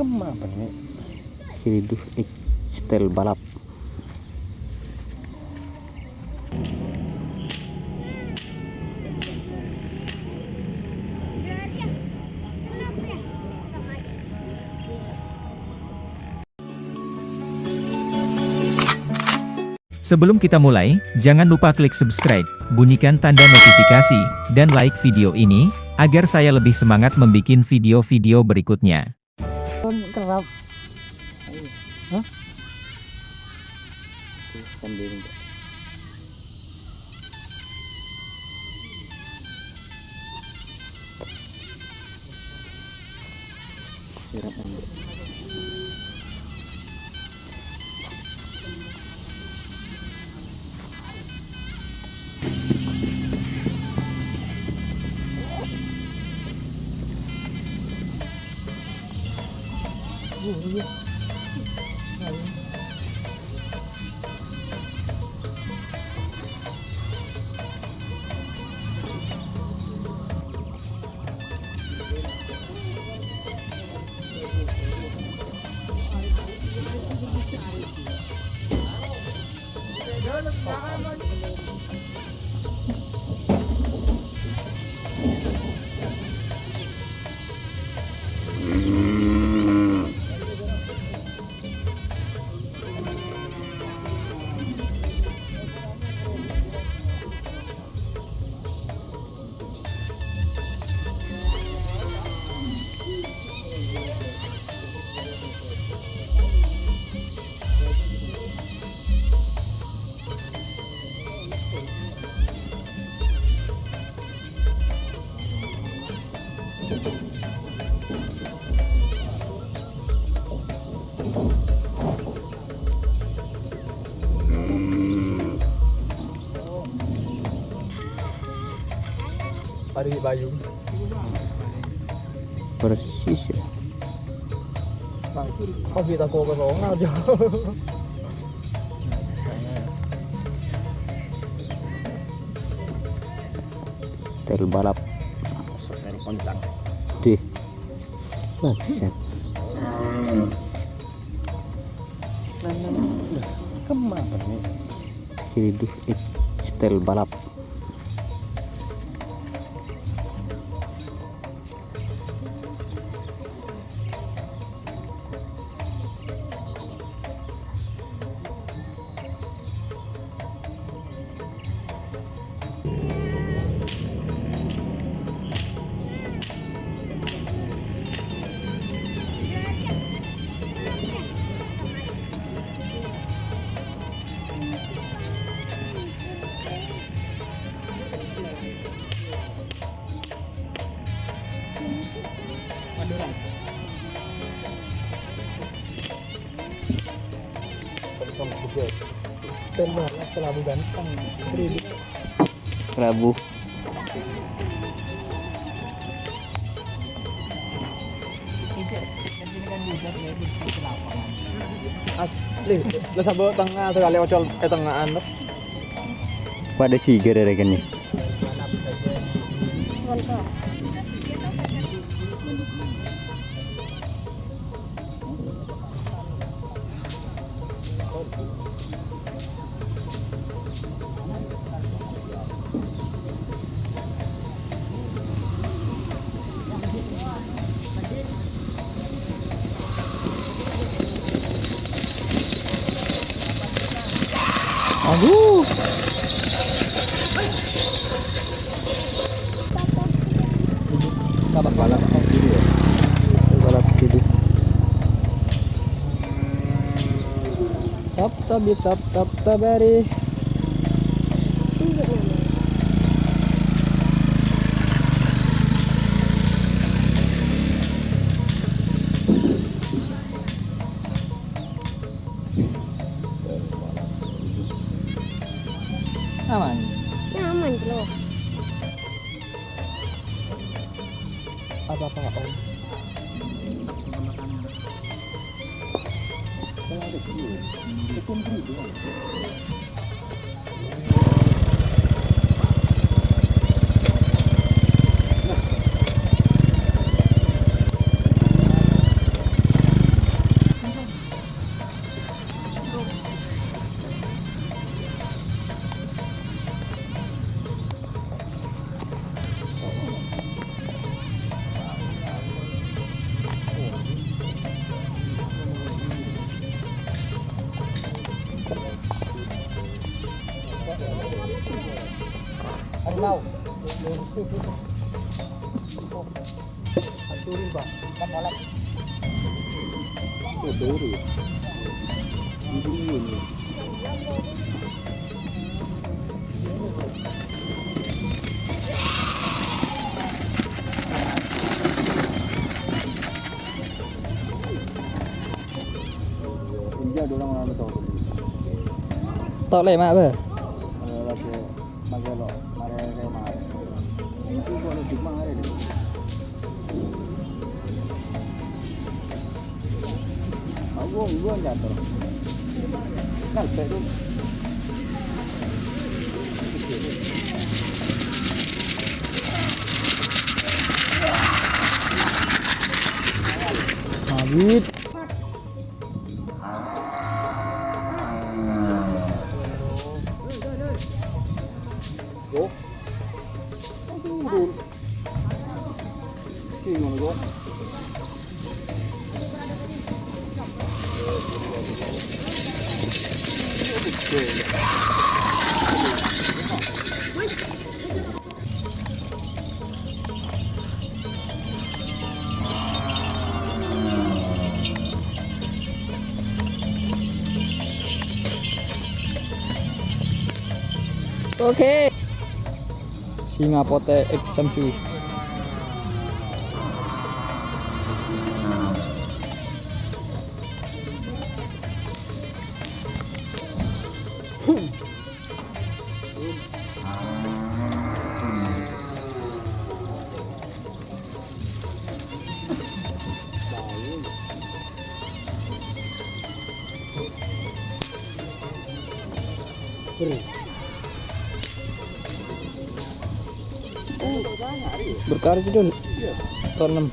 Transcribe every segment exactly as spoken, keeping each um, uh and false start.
Kemma bânnè. Sini duh, eh, setel balap. Sebelum kita mulai, jangan lupa klik subscribe, bunyikan tanda notifikasi, dan like video ini, agar saya lebih semangat membuat video-video berikutnya. Kerap. Hah? Sambil. Pari Bayu. Persis, ya. Kok kita kok kosong aja. Setel balap. Setel kencang. Deh. Maksat. Kemana nih? Sini duh, eh, setel balap. Prabu. Asli, lah, sabâ' tengnga sakalè ocol è tengngaan, to. Padâ sigâr arè kènè. Aduh. Balap gitu ya. Balap gitu. Tap, tabi, tap, tap, tabari. Aman. Nyaman, Bro. Apa-apa, Om? Hancurin, Pak. Kan oleh. Oh, sorry. Ini, ini. India dorang orang tahu. Tao lè, Mak, bâ. Eh, lagi. Mangkèn lo, marè rèma. Itu kok lo cuma marè deh. Aku gua jatuh. Kan itu. Habis. Yo. Aduh, aduh. Sing ngono, kok. Oke. Singa Potè X Samsu. Berkarir itu tahun enam.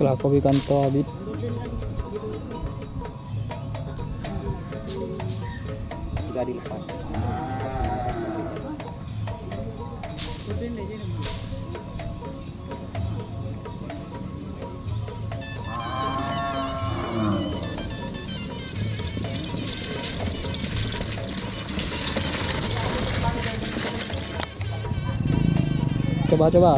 Kelakowi kanto abit. Sudah dilepas. Coba, coba.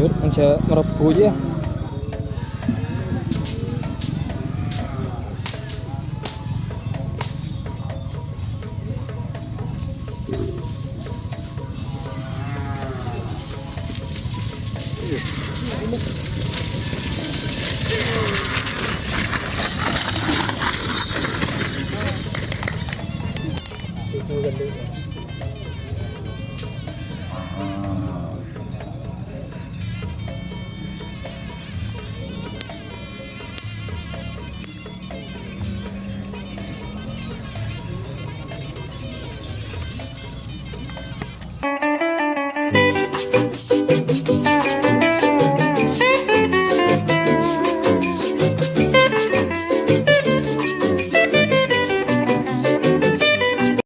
Yut, masih merebu aja.